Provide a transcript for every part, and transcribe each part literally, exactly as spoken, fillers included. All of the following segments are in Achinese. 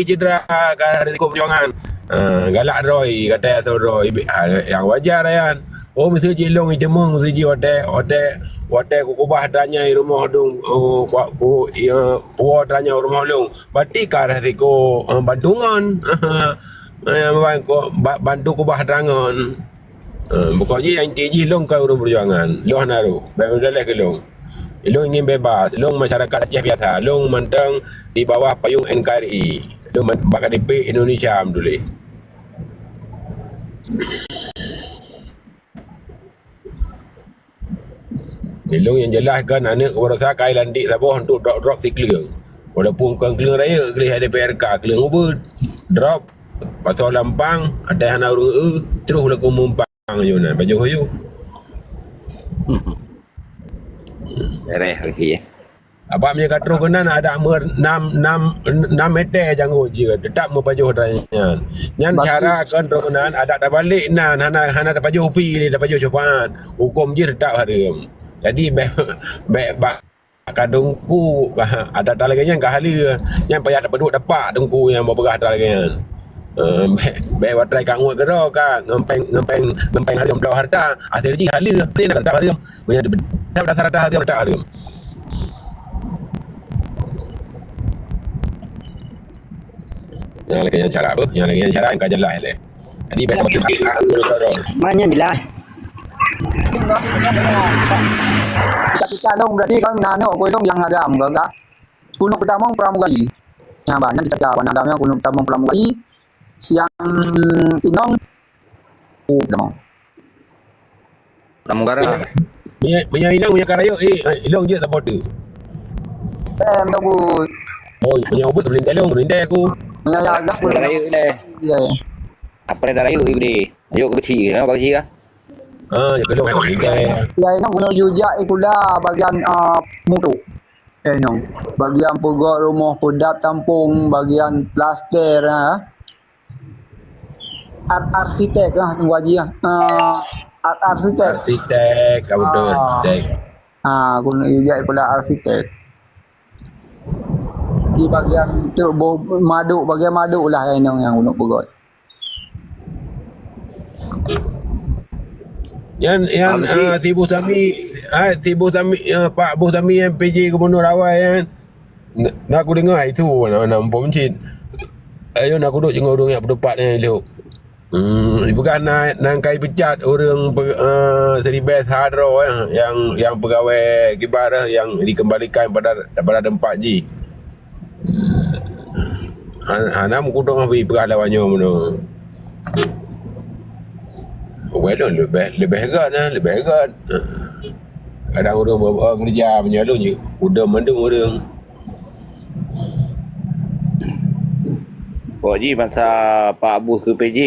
cedera, ka risiko peujuangan. Ha, galak droe, kata asoe droe, ha, nyang wajar nyan. Oh, miseue jih lôn jiteumeung, miseue jih watèe, watèe, watèe kukubah tanyai rumoh dong, oh, ku, ku, ya, puwoe tanyai rumoh lôn. Berarti ka risiko, eh, bantu ngon. Eh, ban-, ko-, ba-, bantu kubah tangon. Eh, pokok jih nyang inti jih lôn kon ureueng peujuangan. Lôn hana rôh. Bèk meudaleh keu lôn. Lôn ingin bebas. Lôn masyarakat Aceh biasa. Lôn mantong di bawah payung N K R I. Lôn man-, bak K T P Indonesia meutuléh. Di lôn nyang jeulaih kan aneuk baroesa ka ilantik saboh untuk drop-drop sikleueng. Walaupun kon kleueng rayeuk, gleh ada P R K, kleueng ubeut. Drop, pasoe lampang, até hana ureueng eu, terus laku mumpang. Yoh nan, pajoh yoh. Beres, okey. Abang meunyoe ka troh keunan, adak meuer nam, nam, nam meter janggut jih, teutap meupajoh droe nyan. Nyan cara kon troh keunan, adak tabalek nan, hana, hana tapajoh pi lé, tapajoh syafaat. Huköm jih teutap hareuem. Jadi, bèk, bèk bak ka teungku, adat lagèe nyan ka haleue. Nyan payah tapeuduek tapak teungku nyang bak peugah adat lagèe nyan. Eh, bèk, bèk watèe ka ngon keudroe ka, ngon péng, ngon péng, ngon péng hareuem bloe hareuta, akhé jih haleue. Ni nak hareuem. Meunyoe dap dasar hareuem, hareuem. Nyang lagèe nyan cara apa? Nyang lagèe nyan cara nyang ka jeulaih lé. Jadi, bèk. Manyang jeulaih. Kita-kita dong berarti kan aneuk kuyong nyang agam, enggak? Kunok Peutamong Pramugari. Nyang bah, nyang kita-kita aneuk agam nyang Kunok Peutamong Pramugari. Nyang inong, oh, Peutamong. Pramugara. Meunyoe, meunyoe inong, meunyoe ka rayeuk, eh, eh, ilong jeuet saboh teuk. Eh, minta bui. Oh, meunyoe ubeut, meulintèe lôn, meulintèe aku. Meunyoe agak pun. Rayeuk deh. Ya, ya. Apa dah rayeuk, ibu deh? Rayeuk kecil, kenapa kecil kah? Ah, ya, kelong, meulintèe. Ya, inong gunong jujak, eh, kuda bagian, ah, mutu. Eh, inong. Bagian peugöt rumoh, peudap tampung, bagian plaster, ah. Ar-, arsitek lah, Teungku Haji lah. Ah, ar-, arsitek. Arsitek, ka beutôi, ah, arsitek. Ah, aku nak ijak sekolah arsitek. Di bagian tu, bo-, maduk, bagian maduk lah yang, yang aku nak peugöt. Yan, yan, Pak Haji. Ah, si Buh Sami, ah, si Buh Sami, ah, Pak Buh Sami yang P J Gubernur awai, yan. Na, na kudeungoe itu na, na muphom cit. Ayo na kuduek jingok ureueng nyang peutupat nyan ilok. Hmm, ipeugah na, na ka ipeucat ureueng pe-, eh, siribèe sa droe, eh, nyang, nyang peugawée kibar, eh, nyang dikembalikan pada, pada teumpat jih. Han-, hana meukudok ngon ipeugah lawak nyoe meunoe. Awai lôn leubeh, leubeh gét, eh, leubeh gét. Kadang ureueng ba-, ba keureuja meunyoe lôn jeuet udeb mandum ureueng. Pok jih masa Pak Buh keu P J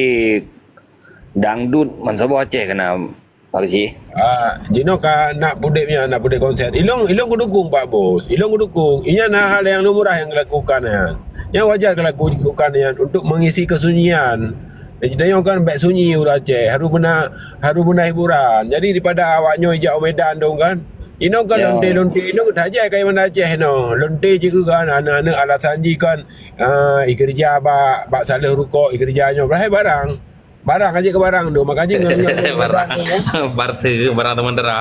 dangdut meusaboh Aceh keunan, Pak Keuchik. Ah, jinoe ka nak pudeb nyan, nak pudeb konsep. Ilong, ilong kudukung Pak Bos. Ilong kudukung. Inyan hal-hal nyang lumrah nyang geulakukan nyan. Nyang wajar geulakukan nyan untuk mengisi kesunyian. Jadi, tanyoe kan bèk sunyi ureueng Aceh, harôh beuna, harôh beuna hiburan. Jadi, daripada awak nyoe ijak u Medan dong kan. Inoe kan lonte-lonte inoe tajai kayèe Banda Aceh inoe. Lonte jih kan aneuk-aneuk alasan jih kan, ah, ikeureuja bak, bak saleuh rukok, ikeureuja nyoe. Padahai barang. Barang aja ke barang tu, makanya ngon, ngon, ngon barang, barang tu, barang teumantara.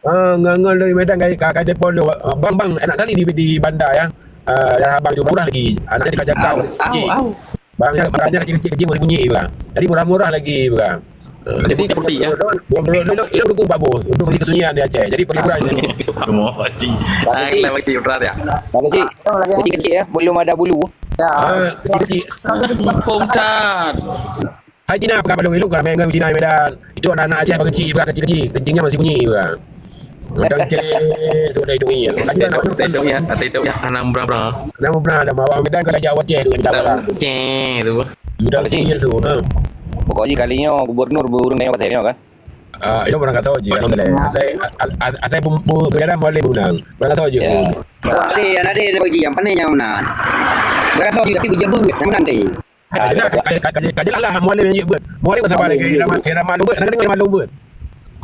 Ah, ngon, ngon dari Medan ka, ka, ka telepon tu. Ah, bang, bang, enak kali di, di Banda ya. Ah, darah abang tu murah lagi. Anak jadi kerja kau. Au, au. Barangnya, barangnya kecil-kecil, kecil boleh bunyi juga. Jadi murah-murah lagi juga. Ah, jadi seperti ya. Dua puluh dulu, dulu dukung Pak Bos untuk mengisi kesunyian di Aceh. Jadi perhiburan ini. Pak Keuchik. Kecil-kecil ya, belum ada bulu. Ya. Ah, kecil-kecil. Pak Ustaz. Hai Cina, peugah balong ilong ka ramè ngon Cina Medan. Itu anak-anak Aceh bak keuchik, bak keuchik-keuchik. Kencingnya masih bunyi, bak. Macam cek, tu dah hidung iya. Tadi dah nak, dah hidung iya, dah hidung iya, anak bra-bra. Anak bra dah bawa Medan kalau jak wateh tu minta bala. Cek tu. Mudah kecil tu, ha. Pokoknya kali nyoe gubernur beureueng nyoe pasal nyoe kan. Ah, itu barang kata je, alhamdulillah. Asai, asai pun berjalan boleh menang. Barang kata je. Ada, ada, ada uji yang pandai yang menang. Barang kata je tapi berjabu yang menang tadi. Ka jeulaih lah, Mualem nyang jeuet beuet. Mualem ka sabar lagi, irama, irama lôn beuet, hana keudéng irama lôn beuet.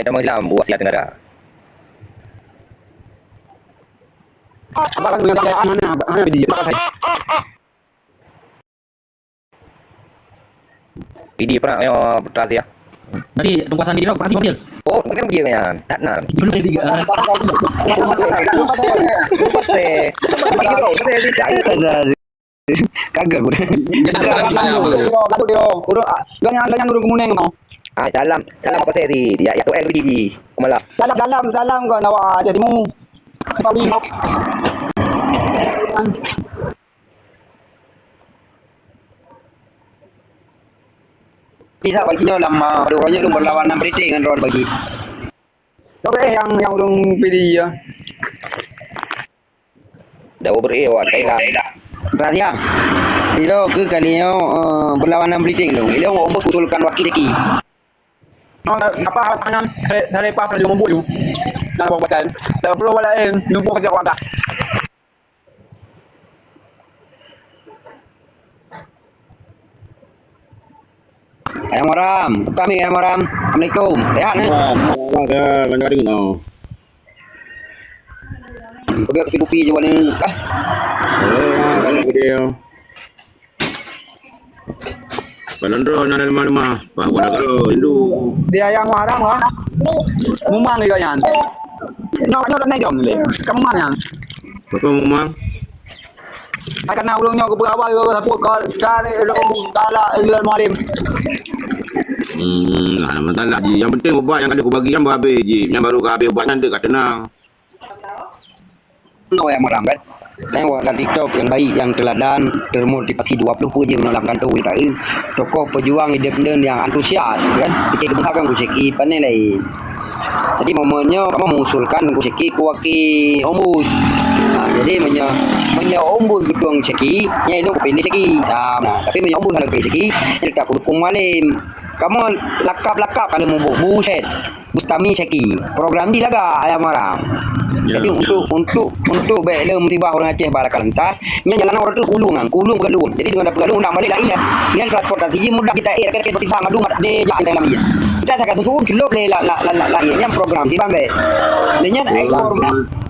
Hai, damang Islam, buah sia teunaga. Abang kan dengan saya, hana, hana bidi. P D pernah, yo, putra saya. Jadi, tungkasan di lo, pernah dipanggil? Oh, bukan dia kan. Tak kenal. Dulu dia tiga. Kagak. Gaduh dia. Urut, ah, ganyan, ganyan urut kemuneng mau. Ah, salam, salam apa saya di, ya, ya, tu L B D D. Malah. Salam, salam, salam kau nawa aja timu. Pauli. Bisa bagi nyoe lam, ah, dua nyoe lôn berlawan enam beritik ngon ron bagi. Tapi yang, yang urung P D I ya. Dah beri awak Thailand. Rahsia. Ilo ke kali nyoe, eh, berlawan enam beritik lôn. Ilo mau usulkan wakil lagi. Apa harapan dari pas laju membuyu? Nah, baca. Tak perlu wala eh, nunggu kerja orang dah. Ayang Maram, kami Ayang Maram. Assalamualaikum. Sehat, eh? Wah, wah, saya banyak hari now. Pegang kopi-kopi je warna. Ah. Eh, banyak video. Kalau droe na lemah-lemah, bah, wala kalau rindu. Di Ayang Maram, ha? Mumang juga nyan. Nyok, nyok, naik dong, le. Kamu mana? Apa Mumang? Ai kana ureueng nyoe geubeuet awai, geubeuet sapeue ka, ka lé lom galak ilmu alim. Hmm, nah, masalah ji. Yang penting ubat yang kada kubagi yang berhabis ji. Yang baru ka habis ubat nyan deuh ka tenang. Nyoe yang malam kan. Tengok kat TikTok yang baik, yang teladan, termotivasi dua puluh pun je menolak kantor ulitaen. Tokoh pejuang independen yang antusias kan. Kita kebanyakan kuceki pandai lain. Jadi, momen nyoe kamoe mengusulkan Teungku Syeki keu wakil ombus. Ha, jadi, meunyoe, meunyoe ombus geutueng Syeki, nyan ilôn kupilih Syeki. Ha, nah, tapi meunyoe ombus hana geupilih Syeki, nyan teutap kudukung Mualem. Kamoe lakap-lakap ka lheueh muboh. Buset. Bustami Syeki. Program jih lagak ayam haram. Ya, jadi ya. Untuk, untuk, untuk bèk lé musibah ureueng Aceh bak raka leuntah, nyan jalan rot tu kulung kan, kulung peugah lôn. Jadi deungon peugah lôn undang balik laén. Nyan transportasi jih mudah kita ék, kira-kira tiba madu mat deh jak dalam jih. Kita saka susun kilo lé la, la, la, la, laén. Nyan program tiban bèk. Nyan ekspor,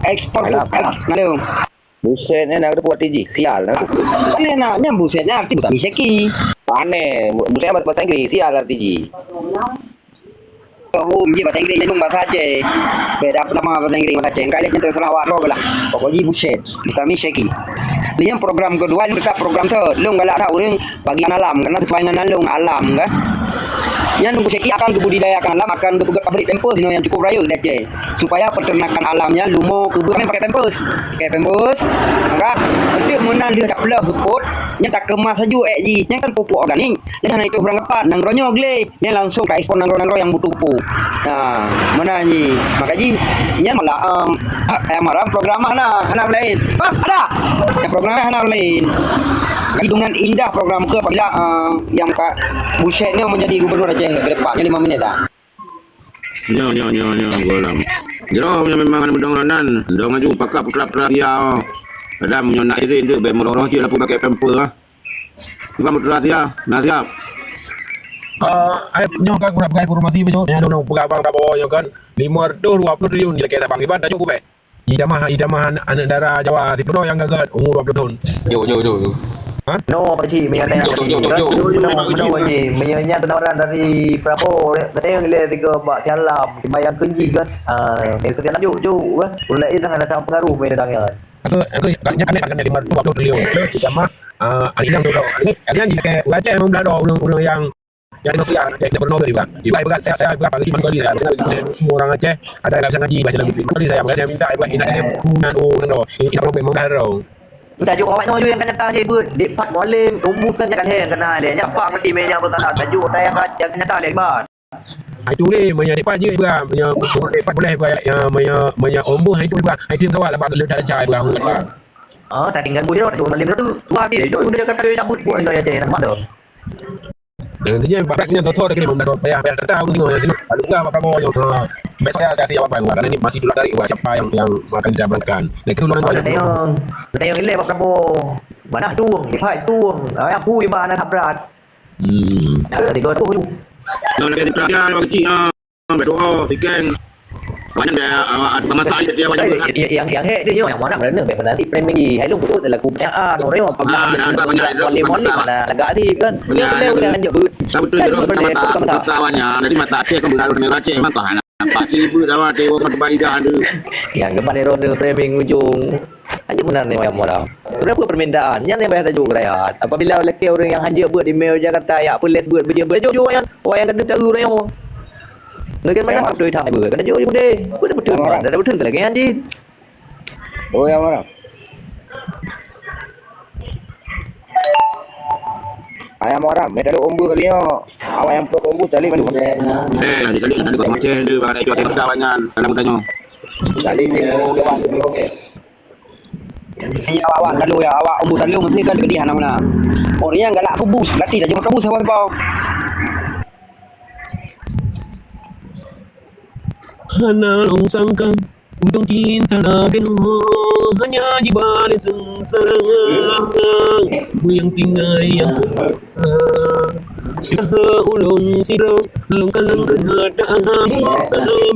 ekspor, ek-, lalu. Buset, nyan na buat tiji, sial na. Pane na, nyan buset na arti Bustami Syeki. Pane, buset bahasa Inggris, sial arti jih. Oh, jih bahasa Inggris, nyan bahasa Aceh. Beda pertama bahasa Inggris, bahasa Aceh. Engkai lé nyan terserah awak droe lah. Pokok jih buset, Bustami Syeki. Nyan program kedua, nyan dekat program tu. Lôn galak dak ureueng bagi alam, karena sesuai dengan nalung alam kan. Nyan Teungku Syeki akan keubudidayakan alam, akan keupeugöt pabrik pampers inoe nyang cukup rayeuk di Aceh. Supaya peternakan alam nyan leumo keubeue pakai pampers. Pakai pampers, maka, beutôi meunan lheueh tapeuleuh seupôt, nyan takeumah laju ék jih. Nyan kan pupuk organik. Nyan hana ituh barang rapat, nanggroe nyoe glé. Nyan langsung taekspor nanggroe-nanggroe nyang butuh pupuk. Ha, meunan jih. Maka jih, nyan malah, em, ayam haram program hana, hana laén. Bah, ada. Nyan program hana laén. Jadi, dengan indah program keu apabila, em, nyang ka Buset nyoe menjadi gubernur Aceh ke depan, nyan lima menit dah. Nyoe, nyoe, nyoe, nyoe, golam. Jroh nyoe memang hana meudong lom nan. Dong laju pakat peutrap-trap sia. Kadang nyoe nak irit tu, bèk meuroroh cit lapor pakai pamper ah. Bukan peutrap sia, na siap. Ah, ai, nyoe kan kurang peugah informasi beujeuet. Nyoe dong peugah bang Prabowo nyoe kan lima ratus dua puluh triliun jilakée tabang. Iban tajok kubek. Itamah, itamah aneuk, aneuk dara Jawa siploh nyang gagah umur dua puluh thon. Jo, jo, jo, jo. Ha? No, Pak Cik, meunyo tanya. Jo, jo, jo, jo, jo. Meunyo, meunyo, meunyo, meunyo nya penawaran dari Prabowo, katanya nilai tiga bak tiap lam, dibayar kunci kan. Ah, dia kata lanjut, jo, kan. Ulai dah ada pengaruh meunyo datang ya. Aku, aku, kat nya, kat nya, kat nya lima ratus dua puluh triliun. Itamah, ah, ari nang tu, ari, ari nang jilakée ureueng Aceh memang belado ureueng, ureueng nyang Jadi mafia, jadi pernah beri bang. Ibai berat saya, saya berat pagi malam kali saya. Orang Aceh ada yang bisa ngaji baca lagu. Kali saya, saya minta ibai ingat dia punya orang tu. Ini tidak boleh memang dah. Minta jok awak nyoe yang nyata je buat. Dek Pat Mualem, tumbus kan jangan hang kena dia. Nyapa mati meja bersama tajuk saya yang nyata dia buat. Itu boleh menyediakan je juga, punya dekat boleh buat yang menyediakan ombuh itu juga. Itu yang tawak lepas letak cai buat. Ah, tak tinggal bujur tu, Mualem tu. Wah, dia tu udah kata dia cabut buat dia je nak. Intinya, barat nyan sosok deungon mandum payah, payah teuka ureueng nyoe, nyoe. Lalu peugah bak Prabowo nyoe, ha, besok ya saya siap apa, karena ini masih dulu dari siapa yang, yang akan kita berangkatkan. Nah, itu ulama. Oh, ada yang, ada yang ilek bak Prabowo. Mana tuang, lipat tuang. Ah, yang pui ba anak berat. Hmm. Ada tiga tu. Kalau lagi perhatian bagi cik, ha. Betul, tiken. Banyak dah, awak ada masalah dia banyak. Yang, yang hack dia nyoe, yang mana berani, berani framing di. Hai lu betul selaku penyaan, orang yang pernah boleh, boleh mana lagak tadi kan. Boleh, boleh, boleh lanjut. Betul, betul, betul, betul, betul. Jadi mata Aceh kan benar-benar Aceh, mantap. Nampak ibu dah mati, orang tempat ida ada. Yang keempat ni ronde framing ujung. Hanya benar ni orang orang. Berapa permintaan? Yang ni bayar tajuk rakyat. Apabila lelaki orang yang hanjat buat di Meo Jakarta, ya, apa les buat, berjaya, berjaya, orang yang, orang yang kena tahu orang yang. Ngan mana betul dah buat. Kena jauh je deh. Buat betul. Dah betul ke lagi anjing? Oh, yang mana? Ayam haram, meh talu umbu kali nyoe. Awak yang perlu umbu cari mana? Eh, di kali ada kok macam dia, ada cuaca kita banyak dalam tanya. Cari ni. Iya, awak talu ya, awak umbu talu mesti kan gede hana mana. Orang yang galak kubus, berarti dah jumpa kubus awak bau. Hana lôn sangka, ujông cinta lagèe nyoe hanya jibalèe sengsara. Buyang tinggai nyang ulôn sidroe, lôn kalon keuhadang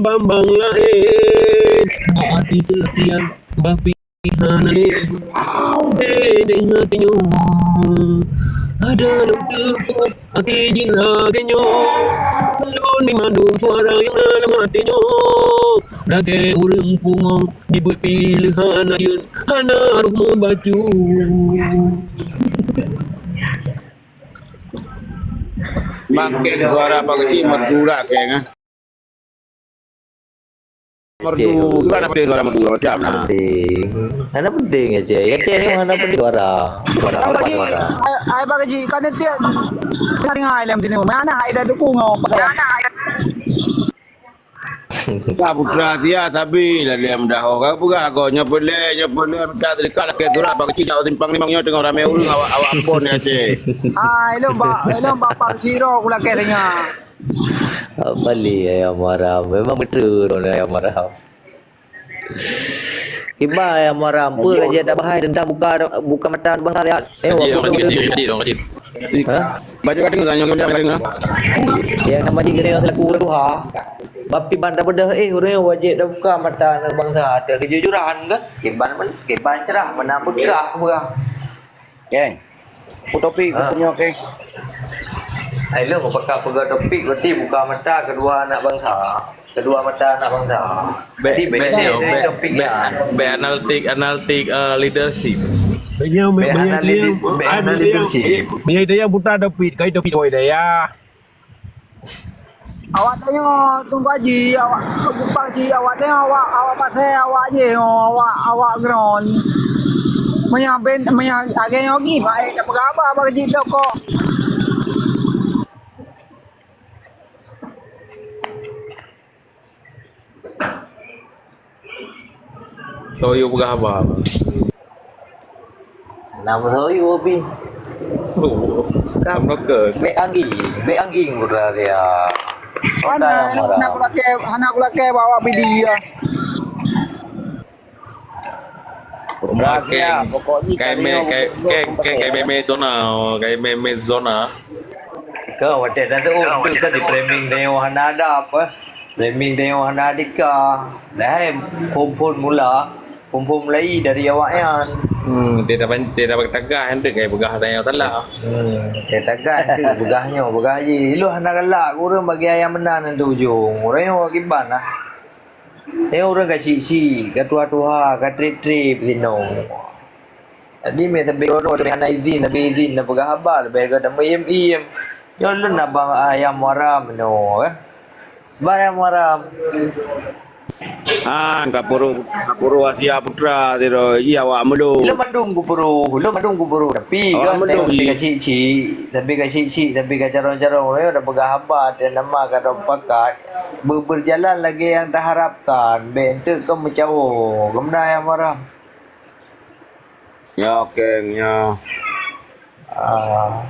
bambang laén. Hati setia, bah Hana lé, deh, deh, hati nyoe. Ada lôn teupeu, hati jih lagèe nyoe. Lôn ni mandum suara nyang dalam hati nyoe. Lagèe ureueng pungo, jibeuet piléh hana jeuet, hana roh meubacut. Makin suara Pak Keuchik merdu lah, keng, ah. Merdu, bukan apa suara merdu, macam mana? Penting. Hana penting ya, Cik. Ya, Cik, ni hana penting suara. Suara, apa suara? Ai, ai, Pak Keuchik, kan nanti hari ngai lem sini. Mana ai dah dukung, oh. Mana ai dah Ka putra tia sabi lah dia mudah. Oh, ka peugah ko, nyoe peulé, nyoe peulé, minta sedekah lakèe surat, Pak Keuchik jak simpang limong nyoe teungoh ramé ureueng awak, awak Ambon ya, Cik. Ah, ilôn bak, ilôn bak Pak Siro kulakèe tanya. Balik ayam haram. Memang betul orang ayam haram. Kiban ayam haram. Apa raja dah bahai tentang buka, buka mata bangsa ya? Eh, Haji, orang Haji, Haji, orang Haji. Ha? Baca kat dengar, yang macam kat dengar. Yang nama Haji Gering selaku orang tuha. Bapi ban dah bedah, eh, orang wajib dah buka mata anak bangsa. Ada kejujuran kan? Kiban men-, kiban cerah, mana berkah, berkah. Geng. Apa topik Ha. katanya, Geng? Ai, lôn meupakat peugah topik, berarti buka mata kedua anak bangsa. Kedua mata anak bangsa. Bèk, Jadi, bèk beda nyoe, dari bèk, topik bèk, nyan. Bèk analitik, analitik, eh, leadership. Bèk nyoe, bèk, Bèk bèk analitik, nyoe, bèk ai, bèk nyoe. Analitik. Bèk nyoe putra topik, kai topik dua daya. Awak tanyoe Teungku Haji, awak Pak Haji, awak tanyoe awak, awak pasai awak jih, oh, awak, awak ground. Meunyo ben, meunyo lagèe nyoe gih, baik dak peugah haba bak Haji Toko. Soyue peugah haba. Nama soyue pi? Oh, kamu ke? Bèk angging, bèk angging pula dia. Hana, hana kulakèe, hana kulakèe bawa bidi ya. Rumah keng, pokoknya kai kami me, orang kai, pokok keng, keng, kai me, me zona, kai me, me zona. Kau watèe dah tu, oh, tu kan di framing dia hana ada apa. Framing dia hana dika. Dah, eh, phôn-phôn mula, phôn-phôn mulai dari awak nyan. Hmm, dia dah ban-, dia dah tagah tu kai peugah dah nyoe salah. Hmm, dia tagah tu peugah nyoe, peugah ji. Lu hana galak, ureueng bagi ayam meunan tu ujong. Ureueng nyoe kiban lah. Eh, ureueng ka chik-chik, ka tuha-tuha, ka trép-trép sinoe. Jadi, meusabe droe, meuhana izin, sabe izin, na peugah haba, leubeh gata meuiem-iem. Nyoe lôn abang ayam haram nyoe, eh. Bah ayam haram. Han, ka puru, ka puru Asia Putra sidroe, ji awak meulô. Lôn mandum kupuru, lôn mandum kupuru. Tapi awak kan, meulô, tapi ji. Ka chik-chik, tapi ka chik-chik, tapi ka carông-carông, eh, na peugah haba, dan nama ka dong pakat. Be-, berjalan lagèe nyang taharapkan, bèk enteuk keu meucawo. Keumeuna nyang marah. Nyoe keng nyoe. Ah.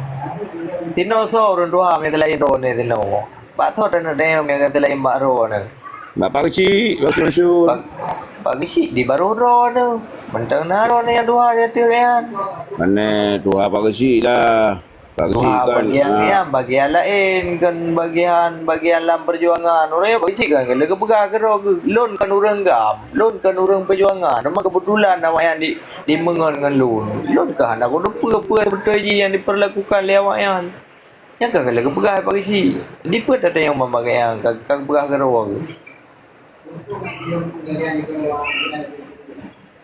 Tinoe soe ureueng tuha nyang teulaén droeneuh tinoe? Bak soe tanoh dayeuem nyang teulaén bak droeneuh? Bak Pak Geuchik, Pak Geuchik. Pak, Pak Geuchik di barôh droeneuh. Mantong na droeneuh nyang tuha di ateueh nyan. Pane tuha Pak Geuchik lah. Pak Geuchik kan, bagian, ah, ya, bagian laén, kan bagian, bagian lam perjuangan. Ureueng nyoe Pak Geuchik kan, lé geupeugah keudroe geuh, lôn kan ureueng GAM, lôn kan ureueng perjuangan. Cuma kebetulan awaknyan di, dimeungon ngon lôn. Lôn ka hana kuteupeu peue beutôi jih nyang diperlakukan lé awaknyan. Nyan ka lé geupeugah Pak Geuchik. Dipeue tatanyong ban bagian ka, ka geupeugah keudroe geuh.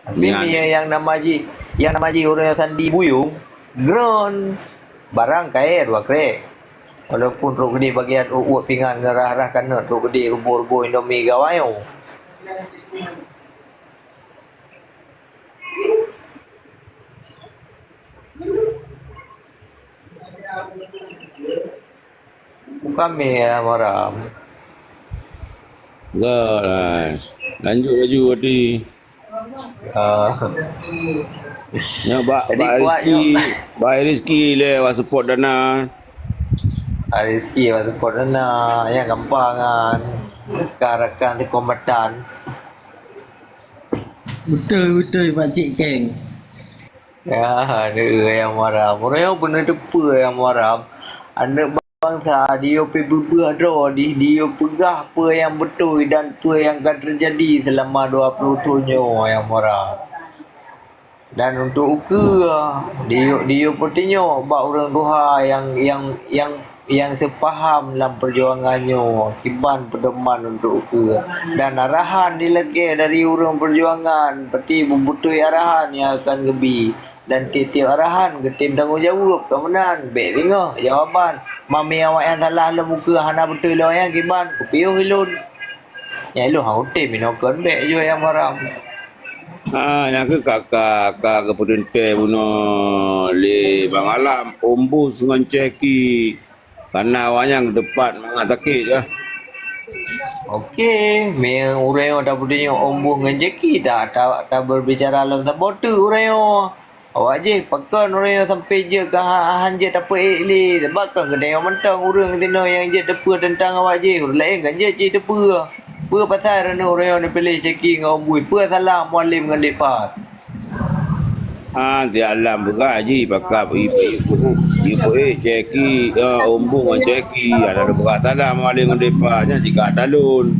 Tapi nyan, nyang nama jih, nyang nama jih ureueng nyang sandi buyong, ground, barang kayèe dua krek. Walaupun trok keudéh bagian uek-uek pingan ngon rhah-rhah kanot, trok keudéh ruboh-ruboh Indomie gawai nyoe. Bukan mie ayam haram. Dah lah. Lanjut laju tadi. Ah. Nyoe bak, jadi bak kuat Rizki, nyoe. Bak Rizki lé wak support dana. Bak Rizki wak support dana. Nyang gampang kan. Rakan-rakan di kombatan. Beutôi, beutôi, Pak Cik Keng. Ya, aneuk ayam haram. Ureueng nyoe beuneuteupeu ayam haram. Aneuk bangsa, diyue pih beubeuah droe dih, diyue peugah peue nyang beutôi dan peue nyang ka teujadi seulama dua ploh thon nyoe ayam haram. Dan untuk ukeue, diyue, diyue peutunyok bak ureueng tuha nyang, nyang, nyang nyang seupaham lam peujuangan nyoe kiban peudoman untuk ukeue dan arahan dilakée dari ureueng peujuangan, peuti beubeutôi arahan nyang akan geubi dan tieb-tieb arahan geutem tanggong jaweueb. Ka meunan, bék singoh jawaban, "Mami awaknyan salah lom ukeue, hana beutôi lom nyan kiban, kupiôh ilôn." Nyan ilôn hana kutem inoe kon bék juai nyang haram. Ha, nyang keuh ka, ka, ka geupeuteuntée bunoe lé Bang Alam, Ombus ngon Cehki. Karena awaknyan teumpat mangat sakét, ya. Oke, meunyoe ureueng nyang tapeutunyok Ombus ngon Jeki, ta, ta, taberbicara lom saboh teuk ureueng nyoe. Awak jih pakon ureuëng nyang sampai jeuet ka ha-, han jeuet tapeuék lé, sabab kon geutanyoe mantong ureuëng tinoe nyang jeuet teupeue teuntang awak jih, ureuëng laén kan jeuet cit teupeue. Peue pasai droeneuh ureuëng nyoe neupiléh Ceki ngon Ombus? Peue salah Mualem ngon Depat? Ah, di alam peugah jih pakab ibu ibu ibu eh Ceki, ah, Ombus ngon Ceki, ada peugah salah Mualem ngon Depat, nyan jika talon.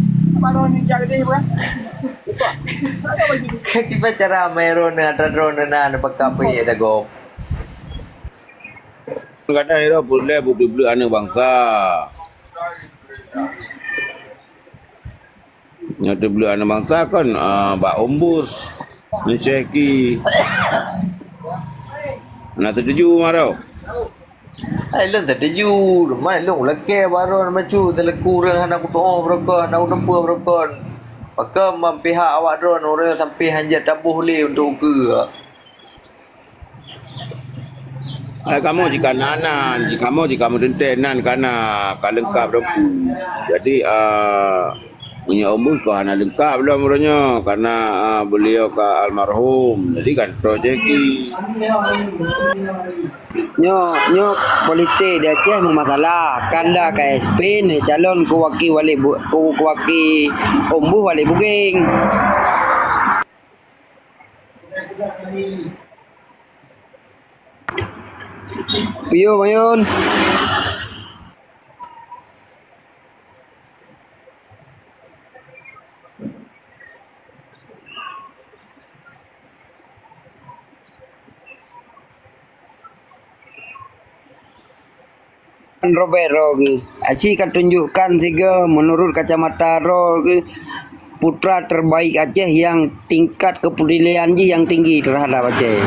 Kiban cara meuhe droeneuh atra droeneuh na neupeukapeue ata gob. Kadang ira peureulée beuteubleuek aneuëk bansa. Nyoe teubleuek aneuëk bansa kon, ah, bak Ombus, Ceki. Na teutuju maro. Hai lôn teutuju, teuma lôn lakée baron macu teuleuku ureuëng hana kutuoh beurokon, hana kuteumpeue beurokon. Pakon ban pihak awak droen ureuëng sampai han jeuet taboh lé untuk ukeue. Hai kamoe jika na nan, jikamoe jika meuteuntée nan kana ka leungkab teungku. Jadi, ah, meunyoe Ombus ka hana leungkab lom uroe nyoe, karena, ah, beliau ka almarhum. Jadi kan troh Ceki. Nyoe, nyoe politik di Aceh meumasalah. Kanda K S P neucalon keu waki wali bu-, keu, keu waki Ombus wali Bugeng. Piye, Mayun? Robert droe geuh. Aci ka tunjukkan sigoe menurut kacamata droe geuh putra terbaik Aceh yang tingkat kepedulian jih yang tinggi terhadap Aceh.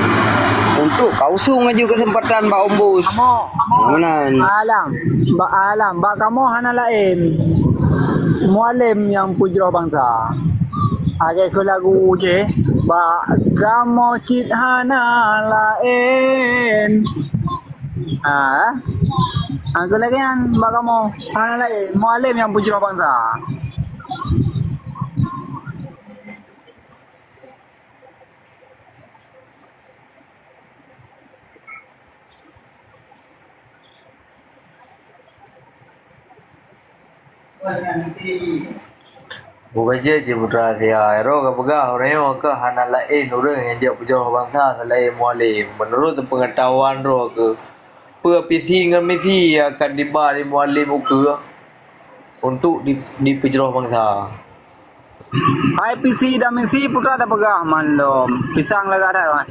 Untuk ka usung laju kesempatan bak Ombus. Kamoe, meunan. Alam, bak alam, bak kamoe hana laén. Mualem nyang peujroh bansa. Lagée keu lagu jih, bak kamoe cit hana laén. Ah, angkeu lagée nyan bak kamoe. Hana laén, Mualem nyang peujroh bansa. Buka jeuet cit putra sia, Ero ka peugah ureuëng nyoe keuh hana laén ureuëng nyang jeuet peujroh bansa seulaén Mualem. Meunurot peungeutahuan droe keuh, peue visi ngon misi nyang akan diba lé Mualem ukeue untuk di, dipeujroh bansa? Hai visi dan misi putra tapeugah mandum. Pisang lagak that.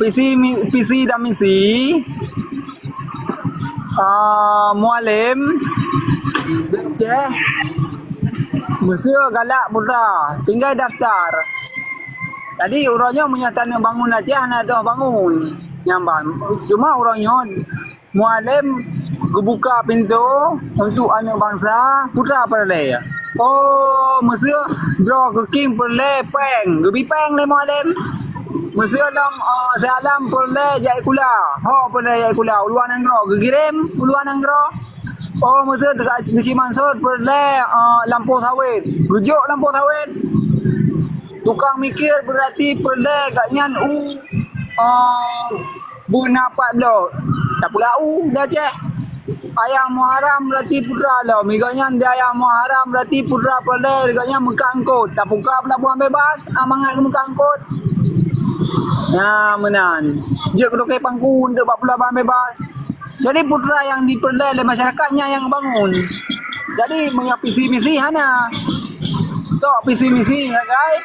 Visi mi-, visi dan misi, ah, Mualem, Aceh, meuseu galak putra, tinggai daftar. Jadi uroe nyoe meunyoe taneuk bangun Aceh hana toh bangun. Nyang ban. Cuma uroe nyoe Mualem geubuka pintoe untuk aneuëk bansa putra peureulée. Oh, meuseu droe keuking peureulée péng, geubi péng lé Mualem. Meuseu lom, oh, Sialam peureulée jak sikula, ho peureulée jak sikula, u luwa nanggroe geukirém u luwa nanggroe. Oh, meuseu teuka geusimansot peureulée, oh, lampôh sawét, geujok lampôh sawét. Tukang mikir beurati peureulée gobnyan u, oh, beuna pat bloe. Tapula u di Aceh. Ayah Muharram beurati putra lom. Gobnyan di Ayah Muharram beurati putra peureulée gobnyan meukat eungkôt. Tapuka peulabohan bebas, amangat geuh meukat eungkôt. Nyan meunan. Jeuet keu toke pangku untuk bak peulabohan bebas. Jadi putra nyang dipeureulée lé masyarakat nyan nyang bangun. Jadi meunyoe visi misi hana. Tok visi misi sagai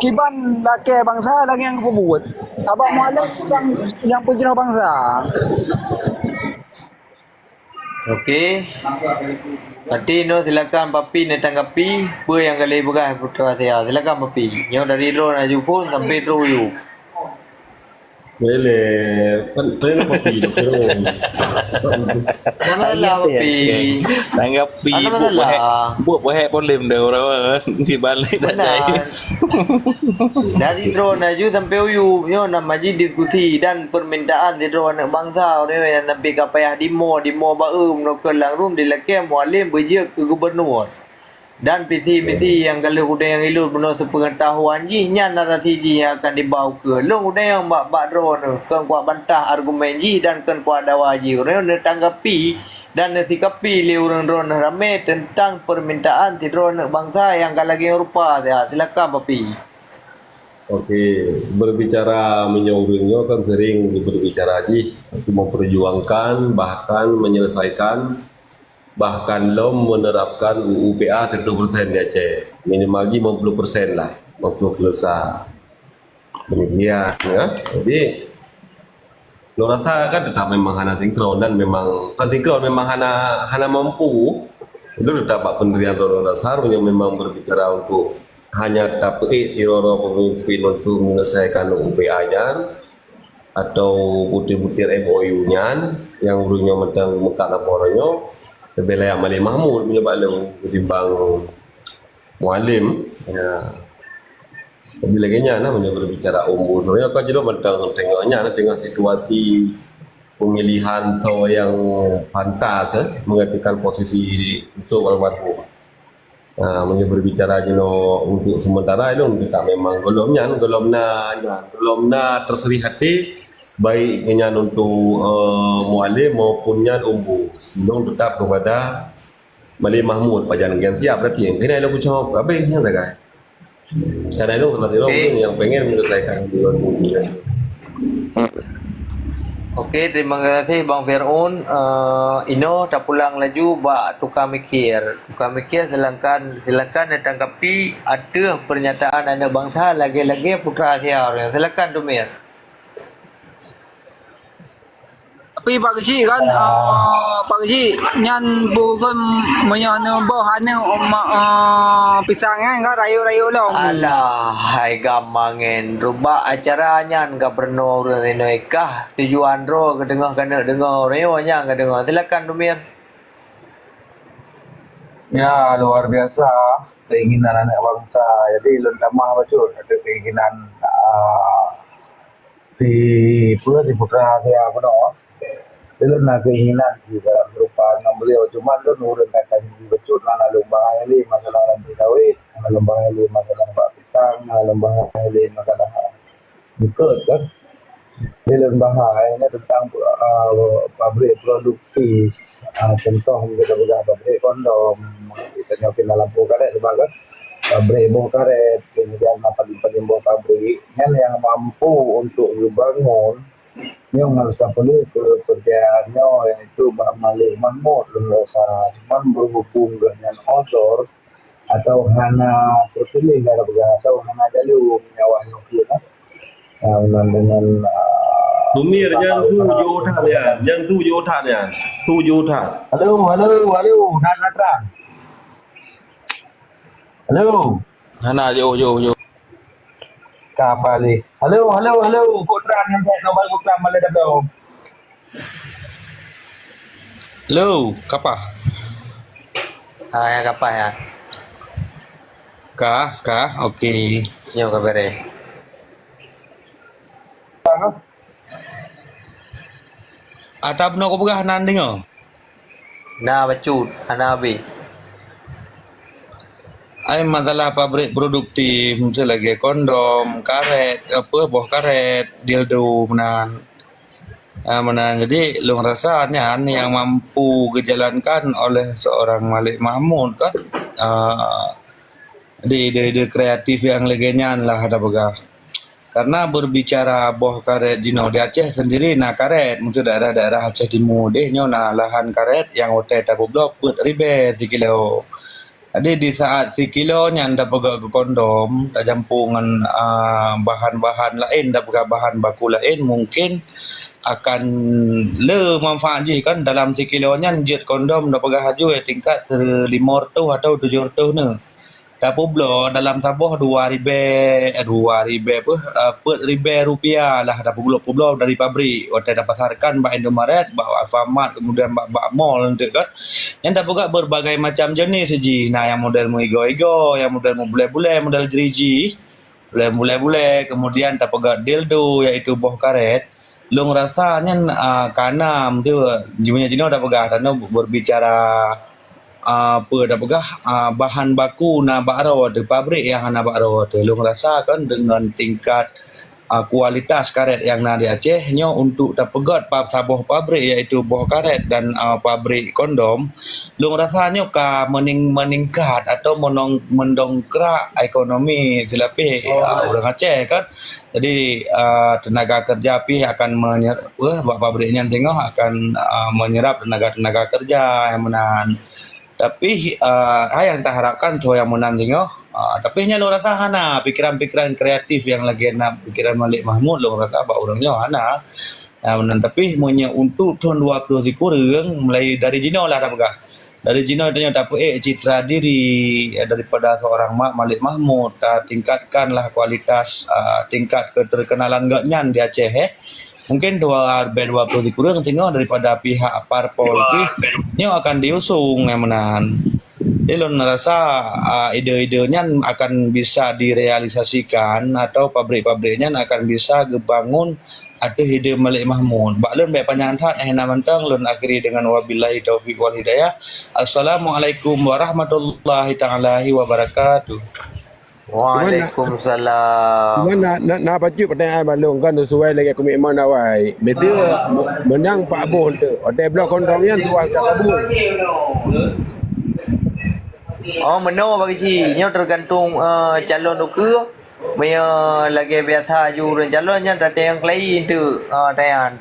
kiban lakée bansa lagée nyang geupeubuet. Sabab Mualem nyang, nyang peujroh bansa. Oke. Berarti nyoe silakan Papi neutanggapi peue nyang ka lheueh peugah putra sia. Silakan Papi. Nyoe dari droe na jupun sampai droe yue. Boleh. Kan, kan Papi tu, kan. Mana lah Papi? Tanggapi. Ada buat masalah. Buat buat boleh benda orang di balik tak jai. Benar. Dari droe na jue sampai u yue, nyoe na majlis diskusi dan permintaan sidroe aneuëk bansa, ureuëng nyang sampai ka payah demo, demo ba-eu meunoe keu Langrum dilakée Mualem beujeuet keu gubernur. Dan piti-piti nyang ka lheueh udeb nyang ilot bunoe seupengetahuan jih, nyan narasi jih nyang akan diba ukeue. Lôn udeb nyang bak, bak droeneuh, kheun kuat bantah argumen jih dan kheun kuat dawa jih. Ureuëng nyoe neutanggapi dan neusikapi lé ureuëng droeneuh ramé teuntang peumintaan sidroe aneuëk bansa nyang ka lagée rupa siat. Silakan, Papi. Oke, berbicara meunyoe ureuëng nyoe kan sering berbicara jih untuk memperjuangkan bahkan menyelesaikan bahkan lom menerapkan U U P A seratus persen di Aceh. Minimal jih lima puluh persen lah, lima puluh persen. Demikian, ya. Jadi, lôn rasa kan tetap memang hana sinkron dan memang, bukan sinkron, memang hana, hana mampu. Itu tetap bak pendirian lôn rasa yang memang berbicara untuk hanya tapeuék sidroe pemimpin untuk menyelesaikan U U P A nyan atau butir-butir M O U nyan yang ureuëng nyoe mantong meukat lapor nyoe, leubeh layak Malik Mahmud meunyoe bak lôn ketimbang Mualem. Ya. Jadi lagée nyan lah meunyoe berbicara umbul. Sebenarnya kan jinoe mantong tengok nyan, tengok situasi pemilihan soe yang pantas, eh, menggantikan posisi Yusuf almarhum. Ha, meunyoe berbicara jinoe untuk sementara, ilôn kita memang gohlom nyan, gohlom na nyan, gohlom na terserih hati, baik nyan untuk, eh, Mualem maupun nyan umbul. Ilôn tetap kepada Malik Mahmud, pajan nyan siap berarti. Kena ilôn kucok habéh nyan sagai. Cara ilôn sama sidroe Oke. Mungkin yang pengen menyelesaikan dua minggu. Oke, terima kasih Bang Fir'aun. Eh, inoe tapulang laju bak tukang mikir. Tukang mikir, silakan, silakan ditanggapi ateueh pernyataan aneuëk bansa lagée-lagée Putra Asia. Silakan, Tumir. Tapi Pak Keuchik kan, ah, Pak Keuchik, nyan bukan meunyoe neuboh aneuëk ma-, ah, pisang nyan kan rayeuk-rayeuk lom. Alah, hai gamangen. Rubak acara nyan ka peurunoe ureuëng inoe kah tujuan droe keuteungoh keuneuk deungoe ureuëng nyoe nyang ka deungoe. Silakan, Tumir. Ya, luar biasa keinginan anak bangsa. Jadi, lôn tamah bacut ada keinginan, ah, si, peue, si Putra Asia bunoe. Lôn na keinginan sih dalam serupa ngon beliau. Cuma lôn ureuëng kata sendiri bacut na lôn bahai lé masalah ranté kawin, na lôn bahai lé masalah bak pisang, na lôn bahai lé masalah Beutôi kan? Di lôn bahai nyan teuntang, ah, pabrik produktif. Ah, contoh, mungkin kita peugah pabrik kondom. Kita nyoe keunan lampôh karet, leubeh kan? Pabrik boh karet, kemudian na padum-padum boh pabrik. Nyan nyang mampu untuk geubangon. Nyoe ngon rasa peuleueh keu pekerjaan nyoe, yaitu Bak Malik Mahmud lôn rasa. Cuman berhubung geuhnyan osor, atau hana terpilih lah peugah, atau hana jalur nyawa nyoe keuh, kan? Nah, dengan, dengan, ah, Tumir, nyan su jôh that nyan. Nyan su jôh that nyan. Su jôh that. Halo, halo, halo. Nan, nan trang. Halo. Hana jôh, jôh, jôh. Ka apa lé? Halo, halo, halo. Kok trang nyan that nomor bukan malah dah belum. Halo, kapah? Ah, ya, kapah, ya. Ka, ka, oke. Nyoe ka beres. Ata bunoe kupeugah nan deungoe? Na bacut, hana habéh. Ai masalah pabrik produktif, miseu lagée kondom, karet, apa, boh karet, dildo meunan. Ah, meunan. Jadi, lôn rasa nyan nyang mampu geujalankan oleh seorang Malik Mahmud kan, ah, di ide-ide kreatif nyang lagée nyan lah tapeugah. Karena berbicara boh karet jinoe di Aceh sendiri na karet, untuk daerah-daerah Aceh Timu deh nyoe na lahan karet nyang watée tapeubloe peuet ribée sikilo. Jadi di saat sikilo nyan tapeugah keu kondom, tajampôk ngon, a, bahan-bahan laén, tapeugah bahan baku laén, mungkin akan le manfaat jih kan dalam sikilo nyan jeuet kondom tapeugah laju tingkat limong reutôh atau tujoh reutôh neu. Tapeubloe dalam saboh dua ribée, eh, dua ribée peuet, eh, peuet ribée rupiah lah tapeubloe, peubloe dari pabrik. Watée tapasarkan bak Indomaret, bak Alfamart, kemudian bak, bak mall enteuk kan. Nyan tapeugah berbagai macam jenis jih. Na nyang model meuigoe-igoe, nyang model meubulée-bulée, model jeriji, model meubulée-bulée, kemudian tapeugah dildo, yaitu boh karet. Lôn rasa nyan, ah, ka na, meunyoe jinoe tapeugah, tanoh berbicara ah, peue tapeugah, ah, bahan baku na bak droe teuh, pabrik nyang hana bak droe teuh. Lôn rasa kan deungon tingkat, ah, kualitas karet nyang na di Aceh nyoe untuk tapeugöt pa-, saboh pabrik, yaitu boh karet dan, ah, pabrik kondom, lôn rasa nyoe ka meuning-, meuningkat atau meunong-, meundongkrak ekonomi silapeh, ah, ureuëng Aceh kan. Jadi, ah, tenaga kerja pih akan menye-, apa, bak pabrik nyan singoh akan, ah, menyerap tenaga-tenaga kerja nyang meunan. Tapi, ah, hai nyang taharapkan soe nyang meunan singoh. Ah, tapi nyan lôn rasa hana pikiran-pikiran kreatif nyang lagèe na pikiran Malik Mahmud, lôn rasa bak ureuëng nyoe hana. Ah, meunan, tapi meunyoe untuk thon dua ploh sikureueng, mulai dari jinoe lah tapeugah. Dari jinoe tanyoe tapeuék citra diri, eh, daripada seorang Ma-, Malik Mahmud, tatingkatkanlah kualitas, ah, tingkat keterkenalan gobnyan di Aceh, eh. Mungkin dua, leubeh dua ploh sikureueng singoh daripada pihak parpol pih nyoe akan diusung nyang meunan. Jadi lôn rasa, ah, ide-ide nyan akan bisa direalisasikan atau pabrik-pabrik nyan akan bisa geubangun ateueh ide Malik Mahmud. Bak lôn bèk panyang that, eh, na mantong lôn akhiri dengan wabillahi taufiq wal hidayah. Assalamualaikum warahmatullahi taala wabarakatuh. Waalaikumsalam. Cuma na, na, na bacut pertanyaan bak lôn kan sesuai lagèe komitmen awai. Betul, menang Pak Boh tu. Hotel blok kondom nyan tu ka kabul. Oh, meunoe bagi ci. Nyoe tergantung, eh, calon ukeue. Meunyoe lagèe biasa aju ureueng calon nyan tateueng keulayi enteuk, ah, tayan.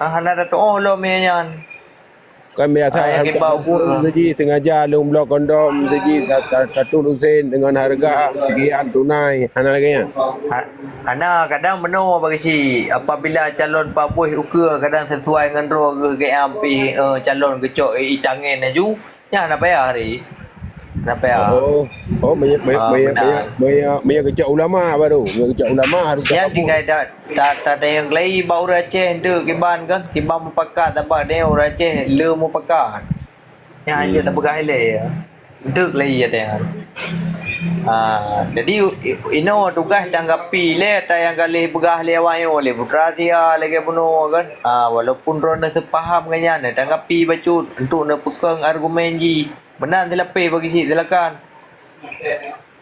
Ah, hana tatuoh lom meunyoe nyan. Kan biasa ah, harga kondom siji sengaja lôn bloe kondom siji sa-, sa-, satu lusin dengan harga sekian tunai. Hana lagèe nyan. Ha-, hana, kadang meunoe bagi ci. Apabila calon paboh ukeue kadang sesuai ngon droe geuh geuampi, eh, calon geucok, eh, itangen aju. Nyan hana payah hari. Hana payah. Oh, oh, meunyoe, meunyoe, ah, meunyoe, meunyoe, meunyoe, meunyoe geucok ulama baru. Meunyoe geucok ulama harus nyan tinggai ta-, ta-, tatanyong lagi bak ureueng Aceh enteuk kiban kan, kiban mupakat, sabab deh ureueng Aceh le mupakat. Nyan hana tapeugah ilèe. Enteuk lagi ada nyan. Ah, jadi, i-, inoe tugaih tanggapi lé ata nyang ka lheueh peugah lé awaknyoe lé putra sia lagèe bunoe kan. Ah, walaupun droeneuh seupaham ngon nyan, tanggapi bacut untuk neupeukong argumen jih. Meunan silapeh bagi cit, silakan.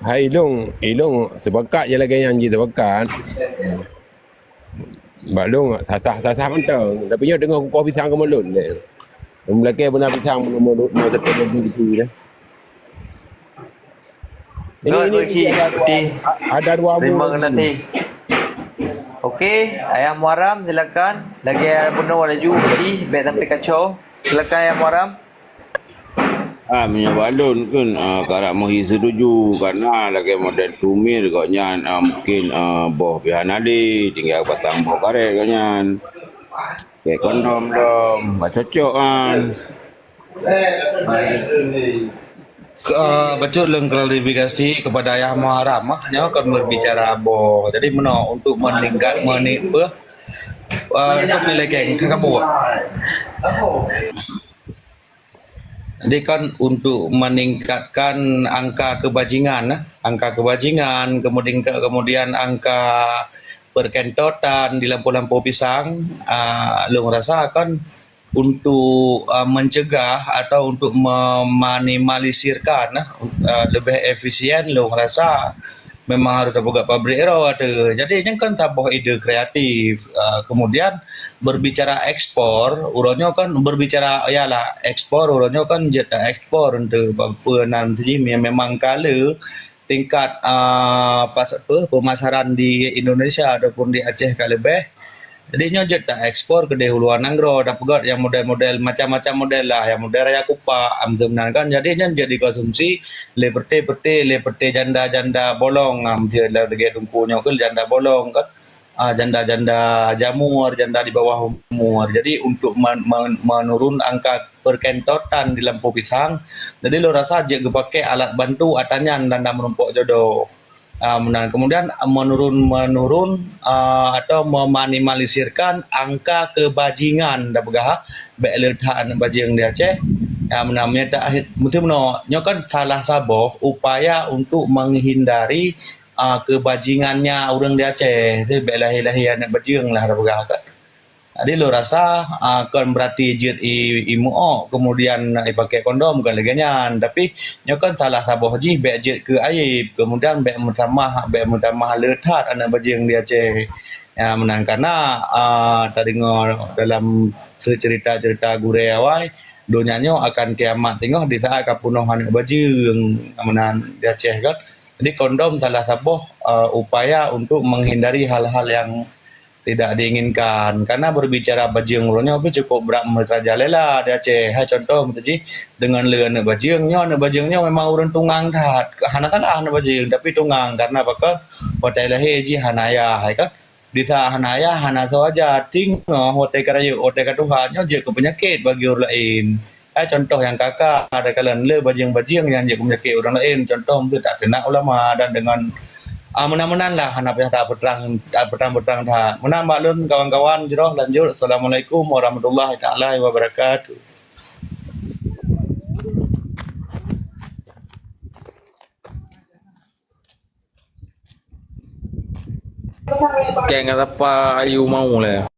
Hai ilong, ilong sepakat je lagèe nyan jih sepakat. Bak lôn sasah-sasah mantong. Tapi nyoe teungoh kukoh pisang keu mulod. Meulakèe beuna pisang mulod-mulod, mulod seutôt leubeh gitu dah. Ini, ini, ini ada, ada dua buah. Terima kasih. Okey, Ayah Muharram silakan. Lagèe bunoe laju tadi, bèk sampai kacau. Silakan Ayah Muharram. Ah, meunyoe bak lôn kan, ah, karap meuhi setuju, karena lagèe model tumir gobnyan, ah, mungkin, ah, boh pih hana lé, tinggai pasang boh karet gobnyan. Pakai kondom lom, bah cocok kan. Ke, ah, bacut lôn klarifikasi kepada Ayah Muharram, ah, nyoe kon berbicara boh. Jadi meunoe untuk meningkat, meni-, apa, ah, untuk nilai geng, ka buet. Jadi kan untuk meningkatkan angka kebajingan, eh, angka kebajingan, kemudian, kemudian angka perkentotan di lampôh-lampôh pisang, ah, lôn rasa kan untuk, ah, mencegah atau untuk meminimalisirkan, eh, ah, lebih efisien, lôn rasa memang harus tapeugah pabrik droe tu. Jadi nyan kan saboh ide kreatif. Ah, kemudian berbicara ekspor, uroe nyoe kan berbicara, yalah, ekspor, uroe nyoe kan jeuet ta-ekspor untuk peue nan jih memang kala tingkat, ah, pas-, apa, pemasaran di Indonesia ataupun di Aceh ka leubeh. Jadi nyoe jeuet ta-ekspor keudeh u luwa nanggroe, tapeugöt nyang model-model, macam-macam model lah, nyang model raya kupak, am, meunan kan. Jadi nyan jeuet dikonsumsi lé peureté-peureté, lé peureté janda-janda bolong, am, jeuet lagèe Teungku nyoe kan janda bolong kan. Ah, janda-janda jamur, janda di bawah umur. Jadi untuk men-, men-, menurun angka perkentotan di lampôh pisang, jadi lôn rasa jeuet geupakè alat bantu ata nyan dan, dan meurumpok jodoh. Ah, meunan. Kemudian, ah, menurun, menurun, ah, atau meminimalisirkan angka kebajingan, dah peugah, bèk le that aneuk bajèng di Aceh. Ah, meunan, meunyoe tak, meusti meunoe, nyoe kan salah saboh upaya untuk menghindari, ah, kebajingannya ureueng di Aceh. Bèk lahé-lahé aneuk bajèng lah, dah peugah kan. Jadi lôn rasa, ah, kon berarti jeuet i, i muok, kemudian i pakai kondom, kon lagée nyan. Tapi nyoe kan salah saboh jih bék jeuet keu aib, kemudian bék meutamah, bék meutamah le that aneuk bajeueng di Aceh. Ya, meunan karena, ah, tadeungoe dalam cerita-cerita gurée awai, donya nyoe akan kiamat singoh di saat ka punoh aneuk bajeueng, meunan di Aceh kan. Jadi kondom salah saboh, ah, upaya untuk menghindari hal-hal yang tidak diinginkan. Karena berbicara bajeueng uroe nyoe pih cukup brat meurajalela di Aceh. Hai contoh meusaji dengan le aneuk bajeueng nyoe, aneuk bajeueng nyoe memang ureuëng tungang that. Hana salah aneuk bajeueng, tapi tungang karena pakon watée lahé jih hana ayah, hai kan? Di saat hana ayah, hana soe aja, tingoh watée ka rayeuk, watée ka tuha, nyoe jeuet keu peunyakét bagi ureuëng laén. Hai contoh nyang ka-ka, ada kalon le bajeueng-bajeueng nyang jeuet keu peunyakét ureuëng laén. Contoh meuteuk tak keunak ulama dan dengan, ah, meunan-meunan lah hana payah tapeutrang, tapeutrang-peutrang that. Meunan bak lôn kawan-kawan, jroh lanjut. Assalamualaikum warahmatullahi taala wabarakatuh. Keng sapa ayu mau le.